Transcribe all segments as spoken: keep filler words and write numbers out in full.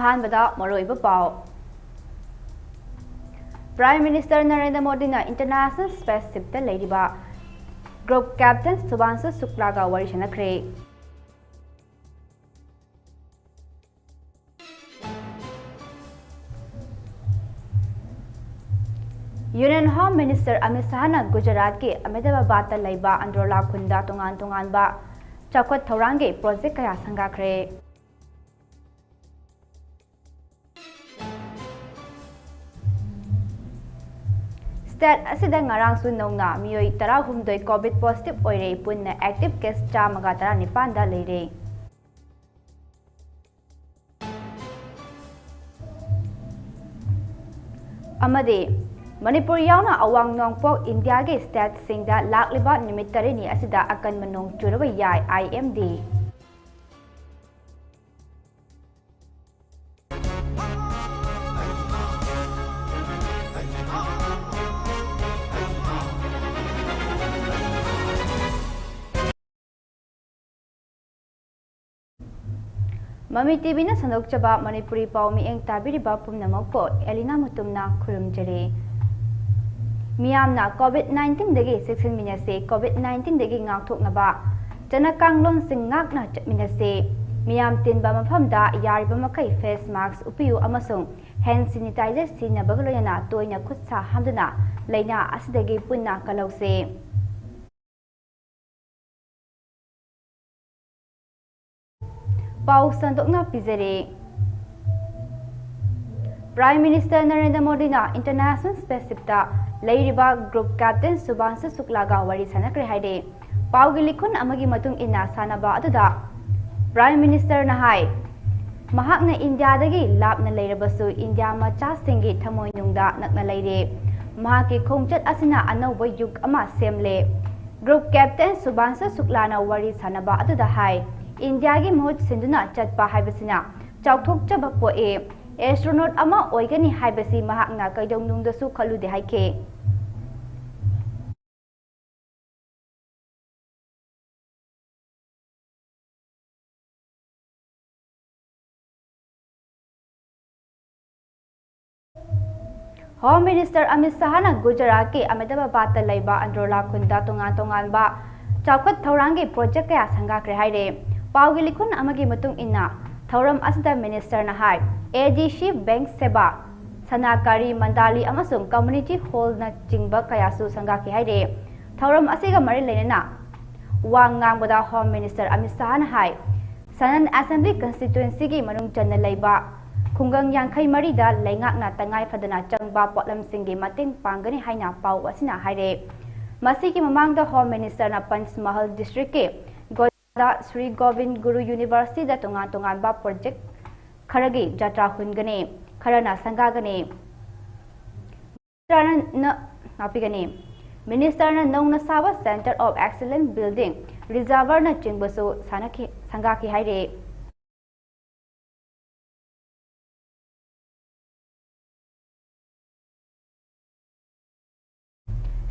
ꯑꯍꯥꯟꯕꯗ ꯃꯔꯨꯑꯣꯏꯕ ꯄꯥꯎ꯫ Prime Minister ꯅꯔꯦꯟꯗ꯭ꯔ ꯃꯣꯗꯤꯅ International Spaceshipꯇ ꯂꯩꯔꯤꯕ Group Captain ꯁꯨꯚꯥꯟꯁꯨ ꯁꯨꯛꯂꯥꯒ ꯋꯥꯔꯤ ꯁꯥꯟꯅꯈ꯭ꯔꯦ꯫ Union Home Minister ꯑꯃꯤꯠ ꯁꯥꯍꯅ ꯒꯨꯖꯔꯥꯠꯀꯤ ꯑꯍꯃꯦꯗꯥꯕꯥꯗꯇ ꯂꯩꯕ ꯑꯟꯗ꯭ꯔꯣꯂꯥ ꯈꯨꯟꯗ ꯇꯣꯉꯥꯟ ꯇꯣꯉꯥꯟꯕ ꯆꯥꯎꯈꯠ ꯊꯧꯔꯥꯡꯒꯤ ꯄ꯭ꯔꯣꯖꯦꯛ ꯀꯌꯥ ꯁꯪꯒꯥꯈ꯭ꯔꯦ꯫ State ꯑꯁꯤꯗ ꯉꯔꯥꯡꯁꯨ ꯅꯧꯅ ꯃꯤꯑꯣꯏ ꯇꯔꯥꯍꯨꯝꯗꯣꯏ COVID positive ꯑꯣꯏꯔꯦ꯫ ꯄꯨꯟꯅ active case ꯆꯥꯝꯃꯒ ꯇꯔꯥꯅꯤꯄꯥꯟꯗ ꯂꯩꯔꯦ꯫ ꯑꯃꯗꯤ ꯃꯅꯤꯄꯨꯔ ꯌꯥꯎꯅ ꯑꯋꯥꯡ ꯅꯣꯡꯄꯣꯛ ꯏꯟꯗꯤꯌꯥꯒꯤ stateꯁꯤꯡꯗ ꯂꯥꯛꯂꯤꯕ ꯅꯨꯃꯤꯠ ꯇꯔꯦꯠꯅꯤ ꯑꯁꯤꯗ ꯑꯀꯟꯕ ꯅꯣꯡ ꯆꯨꯔꯕ ꯌꯥꯏ, IMD꯫ ꯃꯃꯤ TVꯅ ꯁꯟꯗꯣꯛꯆꯕ ꯃꯅꯤꯄꯨꯔꯤ ꯄꯥꯎ ꯃꯤꯠꯌꯦꯡ ꯇꯥꯕꯤꯔꯤꯕ ꯄꯨꯝꯅꯃꯛꯄꯨ ꯑꯦꯂꯤꯅꯥ ꯃꯨꯇꯨꯝꯅ ꯈꯨꯔꯨꯝꯖꯔꯤ꯫ ꯃꯤꯌꯥꯝꯅ COVID nineteenꯗꯒꯤ ꯆꯦꯛꯁꯤꯟꯃꯤꯟꯅꯁꯤ꯫ COVID nineteenꯗꯒꯤ ꯉꯥꯛꯊꯣꯛꯅꯕ ꯆꯠꯅ ꯀꯥꯡꯂꯣꯟꯁꯤꯡ ꯉꯥꯛꯅ ꯆꯠꯃꯤꯟꯅꯁꯤ꯫ ꯃꯤꯌꯥꯝ ꯇꯤꯟꯕ ꯃꯐꯝꯗ ꯌꯥꯔꯤꯕ ꯃꯈꯩ face mask ꯎꯞꯄꯤꯌꯨ ꯑꯃꯁꯨꯡ hand sanitizer ꯁꯤꯖꯤꯟꯅꯕꯒ ꯂꯣꯏꯅꯅ ꯇꯣꯏꯅ ꯈꯨꯠ ꯁꯥ ꯍꯥꯝꯗꯨꯅ ꯂꯥꯏꯅꯥ ꯑꯁꯤꯗꯒꯤ ꯄꯨꯟꯅ ꯀꯜꯍꯧꯁꯤ꯫ ꯄꯥꯎ ꯁꯟꯗꯣꯛꯅ ꯄꯤꯖꯔꯤ꯫ Prime Minister ꯅꯔꯦꯟꯗ꯭ꯔ ꯃꯣꯗꯤꯅ International Spaceshipꯇ ꯂꯩꯔꯤꯕ Group Captain ꯁꯨꯚꯥꯟꯁꯨ ꯁꯨꯛꯂꯥꯒ ꯋꯥꯔꯤ ꯁꯥꯟꯅꯈ꯭ꯔꯦ ꯍꯥꯏꯔꯦ꯫ ꯄꯥꯎꯒꯤ ꯂꯤꯈꯨꯟ ꯑꯃꯒꯤ ꯃꯇꯨꯡ ꯏꯟꯅ, ꯁꯥꯟꯅꯕ ꯑꯗꯨꯗ Prime Ministerꯅ ꯍꯥꯏ, ꯃꯍꯥꯛꯅ ꯏꯟꯗꯤꯌꯥꯗꯒꯤ ꯂꯥꯞꯅ ꯂꯩꯔꯕꯁꯨ ꯏꯟꯗꯤꯌꯥ ꯃꯆꯥꯁꯤꯡꯒꯤ ꯊꯃꯣꯏꯅꯨꯡꯗ ꯅꯛꯅ ꯂꯩꯔꯦ꯫ ꯃꯍꯥꯛꯀꯤ ꯈꯣꯡꯆꯠ ꯑꯁꯤꯅ ꯑꯅꯧꯕ ꯌꯨꯒ ꯑꯃ ꯁꯦꯝꯂꯦ꯫ Group Captain ꯁꯨꯚꯥꯟꯁꯨ ꯁꯨꯛꯂꯥꯅ ꯋꯥꯔꯤ ꯁꯥꯟꯅꯕ ꯑꯗꯨꯗ ꯍꯥꯏ, ꯏꯟꯗꯤꯌꯥꯒꯤ ꯃꯍꯨꯠ ꯁꯤꯟꯗꯨꯅ ꯆꯠꯄ ꯍꯥꯏꯕꯁꯤꯅ ꯆꯥꯎꯊꯣꯛꯆꯕ ꯄꯣꯛꯏ꯫ Astronaut ꯑꯃ ꯑꯣꯏꯒꯅꯤ ꯍꯥꯏꯕꯁꯤ ꯃꯍꯥꯛꯅ ꯀꯩꯗꯧꯅꯨꯡꯗꯁꯨ ꯈꯜꯂꯨꯗꯦ ꯍꯥꯏꯈꯤ꯫ Home Minister Amit Shahꯅ ꯒꯨꯖꯔꯥꯠꯀꯤ ꯑꯍꯃꯦꯗꯥꯕꯥꯗꯇ ꯂꯩꯕ ꯑꯟꯗ꯭ꯔꯣꯂꯥ ꯈꯨꯟꯗ ꯇꯣꯉꯥꯟ ꯇꯣꯉꯥꯟꯕ ꯆꯥꯎꯈꯠ ꯊꯧꯔꯥꯡꯒꯤ ꯄ꯭ꯔꯣꯖꯦꯛ ꯀꯌꯥ ꯁꯪꯒꯥꯈ꯭ꯔꯦ ꯍꯥꯏꯔꯦ꯫ ꯄꯥꯎꯒꯤ ꯂꯤꯈꯨꯟ ꯑꯃꯒꯤ ꯃꯇꯨꯡ ꯏꯟꯅ, ꯊꯧꯔꯝ ꯑꯁꯤꯗ ꯃꯤꯅꯤꯁꯇꯔꯅ ꯍꯥꯏ, ꯑꯦ ꯗꯤ ꯁꯤ, ꯕꯦꯡꯛ ꯁꯦꯕꯥ, ꯁꯅꯥꯀꯥꯔꯤ ꯃꯟꯗꯥꯂꯤ ꯑꯃꯁꯨꯡ ꯀꯝꯃ꯭ꯌꯨꯅꯤꯇꯤ ꯍꯣꯜꯅꯆꯤꯡꯕ ꯀꯌꯥꯁꯨ ꯁꯪꯒꯥꯈꯤ ꯍꯥꯏꯔꯦ꯫ ꯊꯧꯔꯝ ꯑꯁꯤꯒ ꯃꯔꯤ ꯂꯩꯅꯅ ꯋꯥ ꯉꯥꯡꯕꯗ ꯍꯣꯝ ꯃꯤꯅꯤꯁꯇꯔ ꯑꯃꯤꯠ ꯁꯥꯍꯅ ꯍꯥꯏ, ꯁꯅꯟ ꯑꯦꯁꯦꯝꯕ꯭ꯂꯤ ꯀꯟꯁꯇꯤꯇ꯭ꯋꯦꯟꯁꯤꯒꯤ ꯃꯅꯨꯡ ꯆꯟꯅ ꯂꯩꯕ ꯈꯨꯡꯒꯪ ꯌꯥꯡꯈꯩ ꯃꯔꯤꯗ ꯂꯩꯉꯥꯛꯅ ꯇꯉꯥꯏ ꯐꯗꯅ ꯆꯪꯕ ꯄꯣꯠꯂꯝꯁꯤꯡꯒꯤ ꯃꯇꯦꯡ ꯄꯥꯡꯒꯅꯤ ꯍꯥꯏꯅ ꯄꯥꯎ ꯑꯁꯤꯅ ꯍꯥꯏꯔꯦ꯫ ꯃꯁꯤꯒꯤ ꯃꯃꯥꯡꯗ ꯍꯣꯝ ꯃꯤꯅꯤꯁꯇꯔꯅ ꯄꯟꯆꯃꯍꯜ ꯗꯤꯁꯇ꯭ꯔꯤꯛꯀꯤ ꯒꯣꯗꯥ ꯁ꯭ꯔꯤ ꯒꯣꯕꯤꯟ ꯒꯨꯔꯨ ꯌꯨꯅꯤꯚꯔꯁꯤꯇꯤꯗ ꯇꯣꯉꯥꯟ ꯇꯣꯉꯥꯟꯕ ꯄ꯭ꯔꯣꯖꯦꯛ ꯈꯔꯒꯤ ꯖꯇ꯭ꯔꯥ ꯍꯨꯟꯒꯅꯤ, ꯈꯔꯅ ꯁꯪꯒꯥꯒꯅꯤ꯫ ꯃꯤꯅꯤꯁꯇꯔꯅ ꯅ-, ꯉꯥꯛꯄꯤꯒꯅꯤ꯫ ꯃꯤꯅꯤꯁꯇꯔꯅ ꯅꯧꯅ ꯁꯥꯕ Centre of Excellence building, reservoirꯅꯆꯤꯡꯕꯁꯨ ꯁꯥꯟꯅꯈꯤ-, ꯁꯪꯒꯥꯈꯤ ꯍꯥꯏꯔꯤ꯫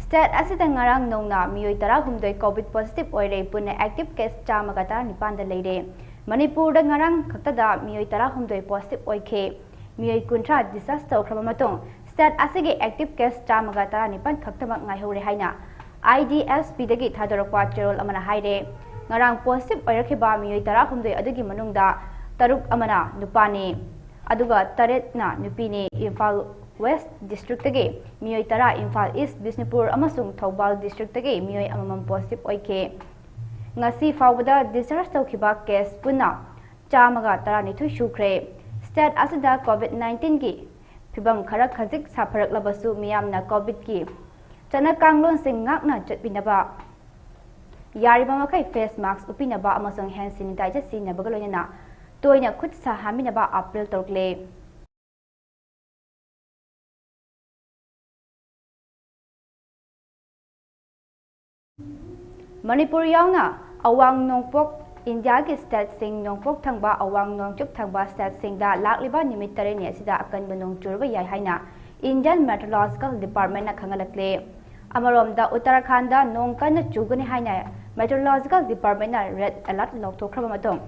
ꯁ꯭ꯇꯦꯠ ꯑꯁꯤꯗ ꯉꯔꯥꯡ ꯅꯧꯅ ꯃꯤꯑꯣꯏ ꯇꯔꯥꯍꯨꯝꯗꯣꯏ ꯀꯣꯚꯤꯗ ꯄꯣꯖꯤꯇꯤꯚ ꯑꯣꯏꯔꯦ꯫ ꯄꯨꯟꯅ ꯑꯦꯛꯇꯤꯚ ꯀꯦꯁ ꯆꯥꯝꯃꯒ ꯇꯔꯥꯅꯤꯄꯥꯟꯗ ꯂꯩꯔꯦ꯫ ꯃꯅꯤꯄꯨꯔꯗ ꯉꯔꯥꯡ ꯈꯛꯇꯗ ꯃꯤꯑꯣꯏ ꯇꯔꯥꯍꯨꯝꯗꯣꯏ ꯄꯣꯖꯤꯇꯤꯚ ꯑꯣꯏꯈꯤ꯫ ꯃꯤꯑꯣꯏ ꯀꯨꯟꯊ꯭ꯔꯥ ꯗꯤꯁꯆꯥꯔꯖ ꯇꯧꯈ꯭ꯔꯕ ꯃꯇꯨꯡ, ꯁ꯭ꯇꯦꯠ ꯑꯁꯤꯒꯤ ꯑꯦꯛꯇꯤꯚ ꯀꯦꯁ ꯆꯥꯝꯃꯒ ꯇꯔꯥꯅꯤꯄꯥꯟ ꯈꯛꯇꯃꯛ ꯉꯥꯏꯍꯧꯔꯦ ꯍꯥꯏꯅ ꯑꯥꯏ ꯗꯤ ꯑꯦꯁ ꯄꯤꯗꯒꯤ ꯊꯥꯗꯣꯔꯛꯄ ꯆꯦꯔꯣꯜ ꯑꯃꯅ ꯍꯥꯏꯔꯦ꯫ ꯉꯔꯥꯡ ꯄꯣꯖꯤꯇꯤꯚ ꯑꯣꯏꯔꯛꯈꯤꯕ ꯃꯤꯑꯣꯏ ꯇꯔꯥꯍꯨꯝꯗꯣꯏ ꯑꯗꯨꯒꯤ ꯃꯅꯨꯡꯗ ꯇꯔꯨꯛ ꯑꯃꯅ ꯅꯨꯄꯥꯅꯤ, ꯑꯗꯨꯒ ꯇꯔꯦꯠꯅ ꯅꯨꯄꯤꯅꯤ꯫ ꯏꯝꯐꯥꯜ ꯋꯦꯁ ꯗꯤꯁꯇ꯭ꯔꯤꯛꯇꯒꯤ ꯃꯤꯑꯣꯏ ꯇꯔꯥ, ꯏꯝꯐꯥꯜ ꯏꯁ, ꯕꯤꯁꯅꯨꯄꯨꯔ ꯑꯃꯁꯨꯡ ꯊꯧꯕꯥꯜ ꯗꯤꯁꯇ꯭ꯔꯤꯛꯇꯒꯤ ꯃꯤꯑꯣꯏ ꯑꯃꯃꯝ ꯄꯣꯖꯤꯇꯤꯚ ꯑꯣꯏꯈꯤ꯫ ꯉꯁꯤ ꯐꯥꯎꯕꯗ ꯗꯤꯁꯆꯥꯔꯖ ꯇꯧꯈꯤꯕ ꯀꯦꯁ ꯄꯨꯟꯅ ꯆꯥꯝꯃꯒ ꯇꯔꯥꯅꯤꯊꯣꯏ ꯁꯨꯈ꯭ꯔꯦ꯫ ꯁ꯭ꯇꯦꯠ ꯑꯁꯤꯗ ꯀꯣꯚꯤꯗ ꯅꯥꯏꯟꯇꯤꯟꯒꯤ ꯐꯤꯕꯝ ꯈꯔ ꯈꯖꯤꯛ ꯁꯥꯐꯔꯛꯂꯕꯁꯨ, ꯃꯤꯌꯥꯝꯅ ꯀꯣꯚꯤꯗꯀꯤ ꯆꯠꯅ ꯀꯥꯡꯂꯣꯟꯁꯤꯡ ꯉꯥꯛꯅ ꯆꯠꯄꯤꯅꯕ, ꯌꯥꯔꯤꯕ ꯃꯈꯩ ꯐꯦꯁ ꯃꯥꯁꯛ ꯎꯞꯄꯤꯅꯕ ꯑꯃꯁꯨꯡ ꯍꯦꯟ ꯁꯦꯅꯤꯇꯥꯏꯖꯔ ꯁꯤꯖꯤꯟꯅꯕꯒ ꯂꯣꯏꯅꯅ ꯇꯣꯏꯅ ꯈꯨꯠ ꯁꯥ ꯍꯥꯝꯕꯤꯅꯕ ꯑꯥꯄꯤꯜ ꯇꯧꯔꯛꯂꯦ꯫ ꯃꯅꯤꯄꯨꯔ ꯌꯥꯎꯅ ꯑꯋꯥꯡ ꯅꯣꯡꯄꯣꯛ ꯏꯟꯗꯤꯌꯥꯒꯤ ꯁ꯭ꯇꯦꯠꯁꯤꯡ, ꯅꯣꯡꯄꯣꯛ ꯊꯪꯕ, ꯑꯋꯥꯡ ꯅꯣꯡꯆꯨꯞ ꯊꯪꯕ ꯁ꯭ꯇꯦꯠꯁꯤꯡꯗ ꯂꯥꯛꯂꯤꯕ ꯅꯨꯃꯤꯠ ꯇꯔꯦꯠꯅꯤ ꯑꯁꯤꯗ ꯑꯀꯟꯕ ꯅꯣꯡ ꯆꯨꯔꯕ ꯌꯥꯏ ꯍꯥꯏꯅ ꯏꯟꯗꯤꯌꯟ ꯃꯦꯇ꯭ꯔꯣꯂꯣꯖꯤꯀꯦꯜ ꯗꯤꯄꯥꯔꯠꯃꯦꯟꯅ ꯈꯪꯍꯜꯂꯛꯂꯦ꯫ ꯑꯃꯔꯣꯝꯗ, ꯎꯠꯇꯔꯥꯈꯥꯟꯗ ꯅꯣꯡ ꯀꯟꯅ ꯆꯨꯒꯅꯤ ꯍꯥꯏꯅ ꯃꯦꯇ꯭ꯔꯣꯂꯣꯖꯤꯀꯦꯜ ꯗꯤꯄꯥꯔꯠꯃꯦꯟꯅ ꯔꯦꯗ ꯑꯦꯂꯔꯠ ꯂꯥꯎꯊꯣꯛꯈ꯭ꯔꯕ ꯃꯇꯨꯡ,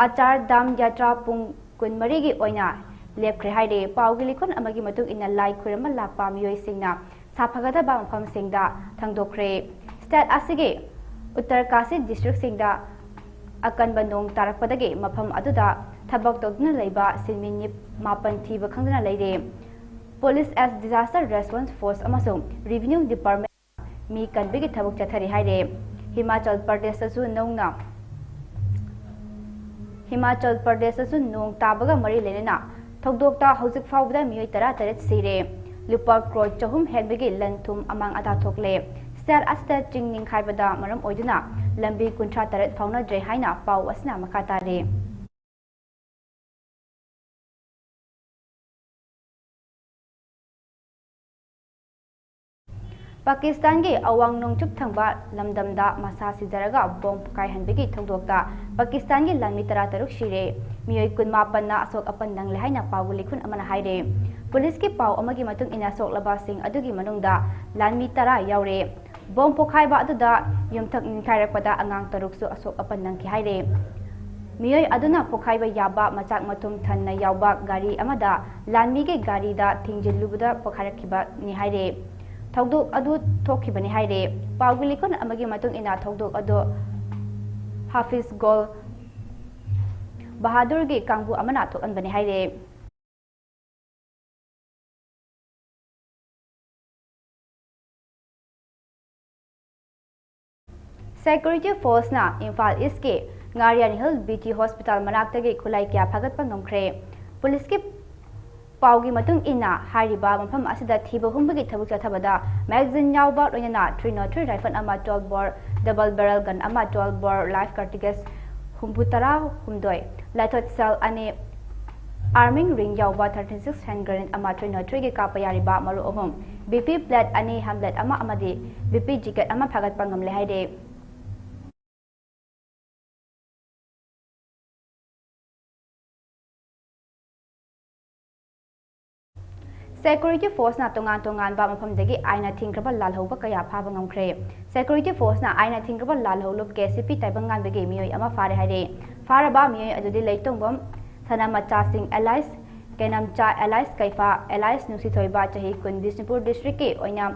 ꯑꯆꯥꯔ ꯙꯥꯝ ꯌꯥꯇ꯭ꯔꯥ ꯄꯨꯡ ꯀꯨꯟꯃꯔꯤꯒꯤ ꯑꯣꯏꯅ ꯂꯦꯞꯈ꯭ꯔꯦ ꯍꯥꯏꯔꯦ꯫ ꯄꯥꯎꯒꯤ ꯂꯤꯈꯨꯟ ꯑꯃꯒꯤ ꯃꯇꯨꯡ ꯏꯟꯅ, ꯂꯥꯏ ꯈꯨꯔꯨꯝꯕ ꯂꯥꯛꯄ ꯃꯤꯑꯣꯏꯁꯤꯡꯅ ꯁꯥꯐꯒꯗꯕ ꯃꯐꯝꯁꯤꯡꯗ ꯊꯪꯗꯣꯛꯈ꯭ꯔꯦ꯫ ꯁ꯭ꯇꯦꯠ ꯑꯁꯤꯒꯤ ꯎꯠꯇꯔꯀꯥꯁꯤ ꯗꯤꯁꯇ꯭ꯔꯤꯛꯁꯤꯡꯗ ꯑꯀꯟꯕ ꯅꯣꯡ ꯇꯥꯔꯛꯄꯗꯒꯤ ꯃꯐꯝ ꯑꯗꯨꯗ ꯊꯕꯛ ꯇꯧꯗꯨꯅ ꯂꯩꯕ ꯁꯤꯟꯃꯤ ꯅꯤꯞ-, ꯃꯥꯄꯟ ꯊꯤꯕ ꯈꯪꯗꯅ ꯂꯩꯔꯦ꯫ ꯄꯨꯂꯤꯁ ꯑꯦꯁ ꯗꯤꯖꯥꯁꯇꯔ ꯔꯦꯁꯄꯣꯟꯁ ꯐꯣꯔꯁ ꯑꯃꯁꯨꯡ ꯔꯤꯚꯤꯅ꯭ꯌꯨ ꯗꯤꯄꯥꯔꯠꯃꯦꯟ ꯃꯤ ꯀꯟꯕꯒꯤ ꯊꯕꯛ ꯆꯠꯊꯔꯤ ꯍꯥꯏꯔꯦ꯫ ꯍꯤꯃꯥꯆꯜ ꯄ꯭ꯔꯗꯦꯁꯇꯁꯨ ꯅꯧꯅ, ꯍꯤꯃꯥꯆꯜ ꯄ꯭ꯔꯗꯦꯁꯇꯁꯨ ꯅꯣꯡ ꯇꯥꯕꯒ ꯃꯔꯤ ꯂꯩꯅꯅ ꯊꯧꯗꯣꯛꯇ ꯍꯧꯖꯤꯛ ꯐꯥꯎꯕꯗ ꯃꯤꯑꯣꯏ ꯇꯔꯥꯇꯔꯦꯠ ꯁꯤꯔꯦ꯫ ꯂꯨꯄꯥ ꯀ꯭ꯔꯣꯔ ꯆꯍꯨꯝ ꯍꯦꯟꯕꯒꯤ ꯂꯟ ꯊꯨꯝ ꯑꯃꯥꯡ ꯑꯇꯥ ꯊꯣꯛꯂꯦ꯫ ꯁ꯭ꯇꯦꯠ ꯑꯁꯤꯗ ꯆꯤꯡ ꯅꯤꯡꯈꯥꯏꯕꯗ ꯃꯔꯝ ꯑꯣꯏꯗꯨꯅ ꯂꯝꯕꯤ ꯀꯨꯟꯊ꯭ꯔꯥꯇꯔꯦꯠ ꯐꯥꯎꯅꯗ꯭ꯔꯦ ꯍꯥꯏꯅ ꯄꯥꯎ ꯑꯁꯤꯅ ꯃꯈꯥ ꯇꯥꯔꯤ꯫ ꯄꯥꯀꯤꯁꯇꯥꯟꯒꯤ ꯑꯋꯥꯡ ꯅꯣꯡꯆꯨꯞ ꯊꯪꯕ ꯂꯝꯗꯝꯗ ꯃꯁꯥ ꯁꯤꯖꯔꯒ ꯕꯣꯝ ꯄꯣꯈꯥꯏꯍꯟꯕꯒꯤ ꯊꯧꯗꯣꯛꯇ ꯄꯥꯀꯤꯁꯇꯥꯟꯒꯤ ꯂꯥꯟꯃꯤ ꯇꯔꯥꯇꯔꯨꯛ ꯁꯤꯔꯦ꯫ ꯃꯤꯑꯣꯏ ꯀꯨꯟꯃꯥꯄꯟꯅ ꯑꯁꯣꯛ ꯑꯄꯟ ꯅꯪꯂꯦ ꯍꯥꯏꯅ ꯄꯥꯎꯒꯤ ꯂꯤꯈꯨꯟ ꯑꯃꯅ ꯍꯥꯏꯔꯦ꯫ ꯄꯨꯂꯤꯁꯀꯤ ꯄꯥꯎ ꯑꯃꯒꯤ ꯃꯇꯨꯡ ꯏꯟꯅ, ꯁꯣꯛꯂꯕꯁꯤꯡ ꯑꯗꯨꯒꯤ ꯃꯅꯨꯡꯗ ꯂꯥꯟꯃꯤ ꯇꯔꯥ ꯌꯥꯎꯔꯦ꯫ ꯕꯣꯝ ꯄꯣꯈꯥꯏꯕ ꯑꯗꯨꯗ ꯌꯨꯝꯊꯛ ꯅꯤꯡꯈꯥꯏꯔꯛꯄꯗ ꯑꯉꯥꯡ ꯇꯔꯨꯛꯁꯨ ꯑꯁꯣꯛ ꯑꯄꯟ ꯅꯪꯈꯤ ꯍꯥꯏꯔꯦ꯫ ꯃꯤꯑꯣꯏ ꯑꯗꯨꯅ ꯄꯣꯈꯥꯏꯕ ꯌꯥꯕ ꯃꯆꯥꯛ ꯃꯊꯨꯝ ꯊꯟꯅ ꯌꯥꯎꯕ ꯒꯥꯔꯤ ꯑꯃꯗ ꯂꯥꯟꯃꯤꯒꯤ ꯒꯥꯔꯤꯗ ꯊꯤꯡꯖꯤꯜꯂꯨꯕꯗ ꯄꯣꯈꯥꯏꯔꯛꯈꯤꯕꯅꯤ ꯍꯥꯏꯔꯦ꯫ ꯊꯧꯗꯣꯛ ꯑꯗꯨ ꯊꯣꯛꯈꯤꯕꯅꯤ ꯍꯥꯏꯔꯦ꯫ ꯄꯥꯎꯒꯤ ꯂꯤꯈꯨꯟ ꯑꯃꯒꯤ ꯃꯇꯨꯡ ꯏꯟꯅ, ꯊꯧꯗꯣꯛ ꯑꯗꯨ ꯍꯥꯐꯤꯖ ꯒꯣꯜ ꯕꯍꯥꯗꯨꯔꯒꯤ ꯀꯥꯡꯕꯨ ꯑꯃꯅ ꯊꯣꯛꯍꯟꯕꯅꯤ ꯍꯥꯏꯔꯦ꯫ ꯁꯦꯀ꯭ꯌꯨꯔꯤꯇꯤ ꯐꯣꯔꯁꯅ ꯏꯝꯐꯥꯜ ꯏꯁꯀꯤ ꯉꯥꯔꯤꯌꯥꯟ ꯍꯤꯜ ꯕꯤ ꯇꯤ ꯍꯣꯁꯄꯤꯇꯥꯜ ꯃꯅꯥꯛꯇꯒꯤ ꯈꯨꯠꯂꯥꯏ ꯀꯌꯥ ꯐꯥꯒꯠꯄ ꯉꯝꯈ꯭ꯔꯦ꯫ ꯄꯨꯂꯤꯁꯀꯤ ꯄꯥꯎꯒꯤ ꯃꯇꯨꯡ ꯏꯟꯅ, ꯍꯥꯏꯔꯤꯕ ꯃꯐꯝ ꯑꯁꯤꯗ ꯊꯤꯕ ꯍꯨꯝꯕꯒꯤ ꯊꯕꯛ ꯆꯠꯊꯕꯗ ꯃꯦꯒꯥꯖꯤꯟ ꯌꯥꯎꯕ, ꯂꯣꯏꯅꯅ three nought three rifle ꯑꯃ, twelve bore double barrel gun ꯑꯃ, twelve bore live cartridges ꯍꯨꯝꯐꯨ ꯇꯔꯥ ꯍꯨꯝꯗꯣꯏ, ꯂꯥꯏꯊꯣꯠ ꯁꯦꯜ ꯑꯅꯤ, arming ring ꯌꯥꯎꯕ thirty six hand grenade ꯑꯃ, three nought three ꯒꯤ ꯀꯥꯞꯄ ꯌꯥꯔꯤꯕ ꯃꯔꯨ ꯑꯍꯨꯝ, ꯕꯤ ꯄꯤ plate ꯑꯅꯤ, helmet ꯑꯃ ꯑꯃꯗꯤ ꯕꯤ ꯄꯤ jacket ꯑꯃ ꯐꯥꯒꯠꯄ ꯉꯝꯂꯦ ꯍꯥꯏꯔꯦ꯫ ꯁꯦꯀ꯭ꯌꯨꯔꯤꯇꯤ ꯐꯣꯔꯁꯅ ꯇꯣꯉꯥꯟ ꯇꯣꯉꯥꯟꯕ ꯃꯐꯝꯗꯒꯤ ꯑꯥꯏꯟꯅ ꯊꯤꯡꯈ꯭ꯔꯕ ꯂꯥꯜꯍꯧꯕ ꯀꯌꯥ ꯐꯥꯕ ꯉꯝꯈ꯭ꯔꯦ꯫ ꯁꯦꯀ꯭ꯌꯨꯔꯤꯇꯤ ꯐꯣꯔꯁꯅ ꯑꯥꯏꯟꯅ ꯊꯤꯡꯈ꯭ꯔꯕ ꯂꯥꯜꯍꯧꯂꯨꯞ ꯀꯦ ꯁꯤ ꯄꯤ ꯇꯥꯏꯕꯪꯉꯥꯟꯕꯒꯤ ꯃꯤꯑꯣꯏ ꯑꯃ ꯐꯥꯔꯦ ꯍꯥꯏꯔꯦ꯫ ꯐꯥꯔꯕ ꯃꯤꯑꯣꯏ ꯑꯗꯨꯗꯤ ꯂꯩꯇꯣꯡꯕꯝ ꯁꯅꯥꯃꯆꯥꯁꯤꯡ alias ꯀꯦꯅꯝꯆꯥ alias ꯀꯩꯐꯥ alias ꯅꯨꯡꯁꯤꯊꯣꯏꯕ, ꯆꯍꯤ ꯀꯨꯟ, ꯕꯤꯁꯅꯨꯄꯨꯔ district ꯀꯤ ꯑꯣꯏꯅ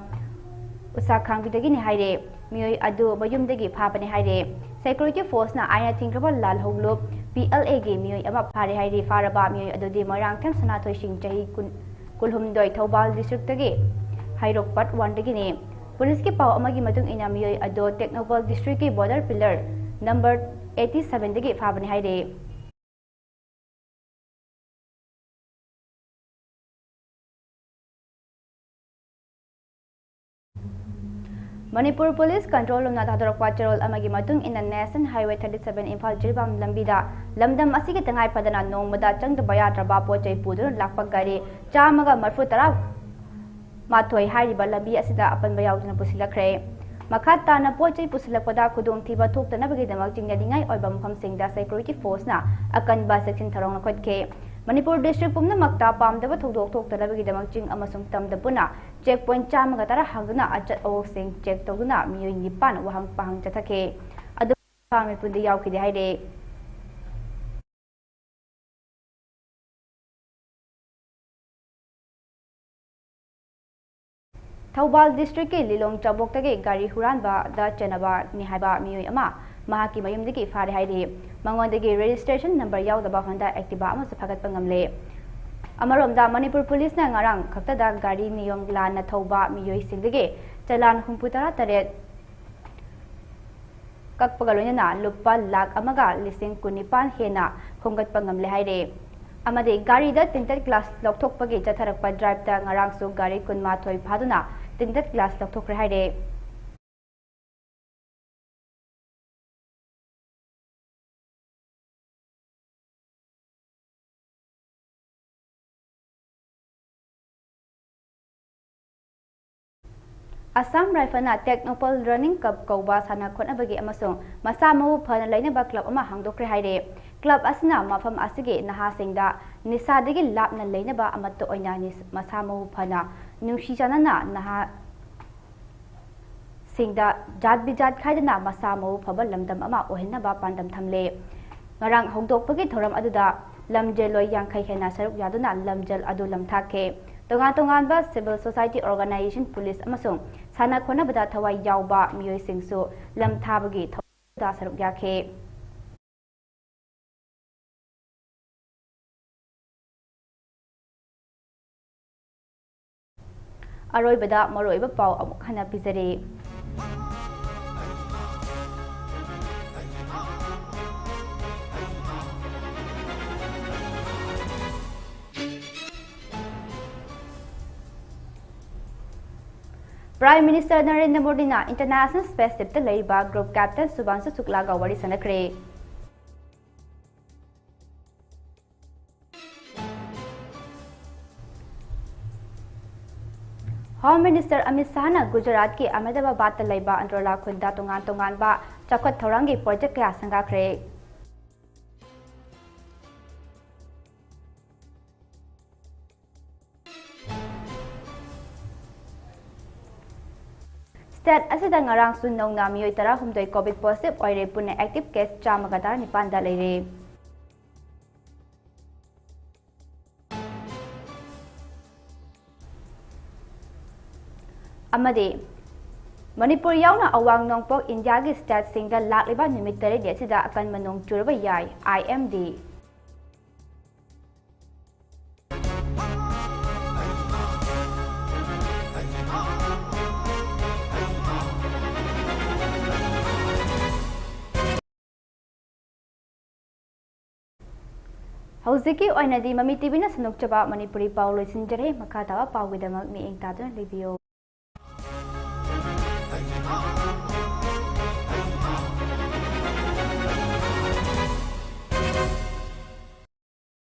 ꯎꯁꯥꯈꯥꯡꯕꯤꯗꯒꯤꯅꯤ ꯍꯥꯏꯔꯦ꯫ ꯃꯤꯑꯣꯏ ꯑꯗꯨ ꯃꯌꯨꯝꯗꯒꯤ ꯐꯥꯕꯅꯤ ꯍꯥꯏꯔꯦ꯫ Security force ꯅ ꯑꯥꯏꯟꯅ ꯊꯤꯡꯈ꯭ꯔꯕ ꯂꯥꯜꯍꯧꯂꯨꯞ P L A ꯒꯤ ꯃꯤꯑꯣꯏ ꯑꯃ ꯐꯥꯔꯦ ꯍꯥꯏꯔꯤ꯫ ꯐꯥꯔꯕ ꯃꯤꯑꯣꯏ ꯑꯗꯨꯗꯤ ꯃꯣꯏꯔꯥꯡꯊꯦꯝ ꯁꯅꯥꯊꯣꯏ ꯁꯤꯡ, ꯆꯍꯤ ꯀꯨꯟ, ꯀꯨꯟꯍꯨꯝꯗꯣꯏ, ꯊꯧꯕꯥꯜ district ꯇꯒꯤ ꯍꯩꯔꯣꯛ part one ꯗꯒꯤꯅꯤ꯫ Police ꯀꯤ ꯄꯥꯎ ꯑꯃꯒꯤ ꯃꯇꯨꯡ ꯏꯟꯅ ꯃꯤꯑꯣꯏ ꯑꯗꯨ ꯇꯦꯡꯅꯧꯄꯜ district ꯀꯤ border pillar number eighty seven ꯗꯒꯤ ꯐꯥꯕꯅꯤ ꯍꯥꯏꯔꯤ꯫ ꯃꯅꯤꯄꯨꯔ Police Control Room ꯅ ꯊꯥꯗꯣꯔꯛꯄ ꯆꯦꯔꯣꯜ ꯑꯃꯒꯤ ꯃꯇꯨꯡ ꯏꯟꯅ, National Highway thirty seven Imphal Jiribam ꯂꯝꯕꯤꯗ ꯂꯝꯗꯝ ꯑꯁꯤꯒꯤ ꯇꯉꯥꯏ ꯐꯗꯅ ꯅꯣꯡꯃꯗ ꯆꯪꯗꯕ ꯌꯥꯗ꯭ꯔꯕ ꯄꯣꯠ ꯆꯩ ꯄꯨꯗꯨꯅ ꯂꯥꯛꯄ ꯒꯥꯔꯤ ꯆꯥꯝꯃꯒ ꯃꯔꯤꯐꯨ ꯇꯔꯥ ꯃꯥꯊꯣꯏ ꯍꯥꯏꯔꯤꯕ ꯂꯝꯕꯤ ꯑꯁꯤꯗ ꯑꯄꯟꯕ ꯌꯥꯎꯗꯅ ꯄꯨꯁꯤꯜꯂꯛꯈ꯭ꯔꯦ꯫ ꯃꯈꯥ ꯇꯥꯅ ꯄꯣꯠ ꯆꯩ ꯄꯨꯁꯤꯜꯂꯛꯄꯗ ꯈꯨꯗꯣꯡꯊꯤꯕ ꯊꯣꯛꯇꯅꯕꯒꯤꯗꯃꯛ ꯆꯤꯡꯅꯅꯤꯡꯉꯥꯏ ꯑꯣꯏꯕ ꯃꯐꯝꯁꯤꯡꯗ security force ꯅ ꯑꯀꯟꯕ ꯆꯦꯛꯁꯤꯟ ꯊꯧꯔꯥꯡ ꯂꯧꯈꯠꯈꯤ꯫ ꯃꯅꯤꯄꯨꯔ district ꯄꯨꯝꯅꯃꯛꯇ ꯄꯥꯝꯗꯕ ꯊꯧꯗꯣꯛ ꯊꯣꯛꯇꯅꯕꯒꯤꯗꯃꯛ ꯆꯤꯡ ꯑꯃꯁꯨꯡ ꯇꯝꯗ ꯄꯨꯟꯅ check point ꯆꯥꯝꯃꯒ ꯇꯔꯥ ꯍꯥꯡꯗꯨꯅ ꯑꯆꯠ ꯑꯋꯣꯛꯁꯤꯡ check ꯇꯧꯗꯨꯅ ꯃꯤꯑꯣꯏ ꯅꯤꯄꯥꯟ ꯋꯥꯍꯪ ꯄꯥꯍꯪ ꯆꯠꯊꯈꯤ꯫ ꯑꯗꯨꯕꯨ ꯃꯤꯄꯨꯟꯗꯤ ꯌꯥꯎꯈꯤꯗꯦ ꯍꯥꯏꯔꯦ꯫ ꯊꯧꯕꯥꯜ district ꯀꯤ ꯂꯤꯂꯣꯡ ꯆꯥꯕꯣꯛꯇꯒꯤ ꯒꯥꯔꯤ ꯍꯨꯔꯥꯟꯕꯗ ꯆꯦꯟꯅꯕꯅꯤ ꯍꯥꯏꯕ ꯃꯤꯑꯣꯏ ꯑꯃ ꯃꯍꯥꯛꯀꯤ ꯃꯌꯨꯝꯗꯒꯤ ꯐꯥꯔꯦ ꯍꯥꯏꯔꯤ꯫ ꯃꯉꯣꯟꯗꯒꯤ registration number ꯌꯥꯎꯗꯕ Honda Activa ꯑꯃꯁꯨ ꯐꯥꯒꯠꯄ ꯉꯝꯂꯦ꯫ ꯑꯃꯔꯣꯝꯗ, ꯃꯅꯤꯄꯨꯔ Police ꯅ ꯉꯔꯥꯡ ꯈꯛꯇꯗ ꯒꯥꯔꯤ ꯅꯤꯌꯣꯝ ꯂꯥꯟꯅ ꯊꯧꯕ ꯃꯤꯑꯣꯏꯁꯤꯡꯗꯒꯤ ꯆꯂꯥꯟ ꯍꯨꯝꯐꯨ ꯇꯔꯥ ꯇꯔꯦꯠ ꯀꯛꯄꯒ ꯂꯣꯏꯅꯅ ꯂꯨꯄꯥ ꯂꯥꯈ ꯑꯃꯒ ꯂꯤꯁꯤꯡ ꯀꯨꯟꯅꯤꯄꯥꯟ ꯍꯦꯟꯅ ꯈꯣꯝꯒꯠꯄ ꯉꯝꯂꯦ ꯍꯥꯏꯔꯦ꯫ ꯑꯃꯗꯤ ꯒꯥꯔꯤꯗ tinted glass ꯂꯧꯊꯣꯛꯄꯒꯤ ꯆꯠꯊꯔꯛꯄ drive ꯇ ꯉꯔꯥꯡꯁꯨ ꯒꯥꯔꯤ ꯀꯨꯟꯃꯥꯊꯣꯏ ꯐꯥꯗꯨꯅ tinted glass ꯂꯧꯊꯣꯛꯈ꯭ꯔꯦ ꯍꯥꯏꯔꯦ꯫ Assam Rifle ꯅ ꯇꯦꯡꯅꯧꯄꯜ Running Cup ꯀꯧꯕ ꯁꯥꯟꯅ ꯈꯣꯠꯅꯕꯒꯤ ꯑꯃꯁꯨꯡ ꯃꯁꯥ ꯃꯎ ꯐꯅ ꯂꯩꯅꯕ club ꯑꯃ ꯍꯥꯡꯗꯣꯛꯈ꯭ꯔꯦ ꯍꯥꯏꯔꯦ꯫ Club ꯑꯁꯤꯅ ꯃꯐꯝ ꯑꯁꯤꯒꯤ ꯅꯍꯥꯁꯤꯡꯗ ꯅꯤꯁꯥꯗꯒꯤ ꯂꯥꯞꯅ ꯂꯩꯅꯕ ꯑꯃꯠꯇ ꯑꯣꯏꯅ ꯅꯤꯁ-, ꯃꯁꯥ ꯃꯎ ꯐꯅ ꯅꯨꯡꯁꯤ ꯆꯥꯟꯅꯅ ꯅꯍꯥ ꯁꯤꯡꯗ ꯖꯥꯠ ꯕꯤꯖꯥꯠ ꯈꯥꯏꯗꯅ ꯃꯁꯥ ꯃꯎ ꯐꯕ ꯂꯝꯗꯝ ꯑꯃ ꯑꯣꯏꯍꯟꯅꯕ ꯄꯥꯟꯗꯝ ꯊꯝꯂꯦ꯫ ꯉꯔꯥꯡ ꯍꯧꯗꯣꯛꯄꯒꯤ ꯊꯧꯔꯝ ꯑꯗꯨꯗ ꯂꯝꯖꯦꯜꯂꯣꯏ ꯌꯥꯡꯈꯩ ꯍꯦꯟꯅ ꯁꯔꯨꯛ ꯌꯥꯗꯨꯅ ꯂꯝꯖꯦꯜ ꯑꯗꯨ ꯂꯝꯊꯥꯈꯤ꯫ ꯇꯣꯉꯥꯟ ꯇꯣꯉꯥꯟꯕ civil society organization, police ꯑꯃꯁꯨꯡ ꯁꯥꯟꯅ ꯈꯣꯠꯅꯕꯗ ꯊꯋꯥꯏ ꯌꯥꯎꯕ ꯃꯤꯑꯣꯏꯁꯤꯡꯁꯨ ꯂꯝ ꯊꯥꯕꯒꯤ ꯊꯧꯔꯝꯗ ꯁꯔꯨꯛ ꯌꯥꯈꯤ꯫ ꯑꯔꯣꯏꯕꯗ ꯃꯔꯨꯑꯣꯏꯕ ꯄꯥꯎ ꯑꯃꯨꯛ ꯍꯟꯅ ꯄꯤꯖꯔꯤ꯫ Prime Minister ꯅꯔꯦꯟꯗ꯭ꯔ ꯃꯣꯗꯤꯅ International Spaceshipꯇ ꯂꯩꯔꯤꯕ group captain ꯁꯨꯚꯥꯟꯁꯨ ꯁꯨꯛꯂꯥꯒ ꯋꯥꯔꯤ ꯁꯥꯟꯅꯈ꯭ꯔꯦ꯫ Home Minister ꯑꯃꯤꯠ ꯁꯥꯍꯅ ꯒꯨꯖꯔꯥꯠꯀꯤ ꯑꯍꯃꯦꯗꯥꯕꯥꯗꯇ ꯂꯩꯕ ꯑꯟꯗ꯭ꯔꯣꯂꯥ ꯈꯨꯟꯗ ꯇꯣꯉꯥꯟ ꯇꯣꯉꯥꯟꯕ ꯆꯥꯎꯈꯠ ꯊꯧꯔꯥꯡꯒꯤ project ꯀꯌꯥ ꯁꯪꯒꯥꯈ꯭ꯔꯦ꯫ State ꯑꯁꯤꯗ ꯉꯔꯥꯡꯁꯨ ꯅꯧꯅ ꯃꯤꯑꯣꯏ ꯇꯔꯥꯍꯨꯝꯗꯣꯏ COVID positive ꯑꯣꯏꯔꯦ꯫ ꯄꯨꯟꯅ active case ꯆꯥꯝꯃꯒ ꯇꯔꯥꯅꯤꯄꯥꯟꯗ ꯂꯩꯔꯦ꯫ ꯑꯃꯗꯤ ꯃꯅꯤꯄꯨꯔ ꯌꯥꯎꯅ ꯑꯋꯥꯡ ꯅꯣꯡꯄꯣꯛ ꯏꯟꯗꯤꯌꯥꯒꯤ stateꯁꯤꯡꯗ ꯂꯥꯛꯂꯤꯕ ꯅꯨꯃꯤꯠ ꯇꯔꯦꯠꯅꯤ ꯑꯁꯤꯗ ꯑꯀꯟꯕ ꯅꯣꯡ ꯆꯨꯔꯕ ꯌꯥꯏ, IMD꯫ ꯍꯧꯖꯤꯛꯀꯤ ꯑꯣꯏꯅꯗꯤ ꯃꯃꯤ TVꯅ ꯁꯟꯗꯣꯛꯆꯕ ꯃꯅꯤꯄꯨꯔꯤ ꯄꯥꯎ ꯂꯣꯏꯁꯤꯟꯖꯔꯦ꯫ ꯃꯈꯥ ꯇꯥꯕ ꯄꯥꯎꯒꯤꯗꯃꯛ ꯃꯤꯠꯌꯦꯡ ꯇꯥꯗꯨꯅ ꯂꯩꯕꯤꯌꯨ꯫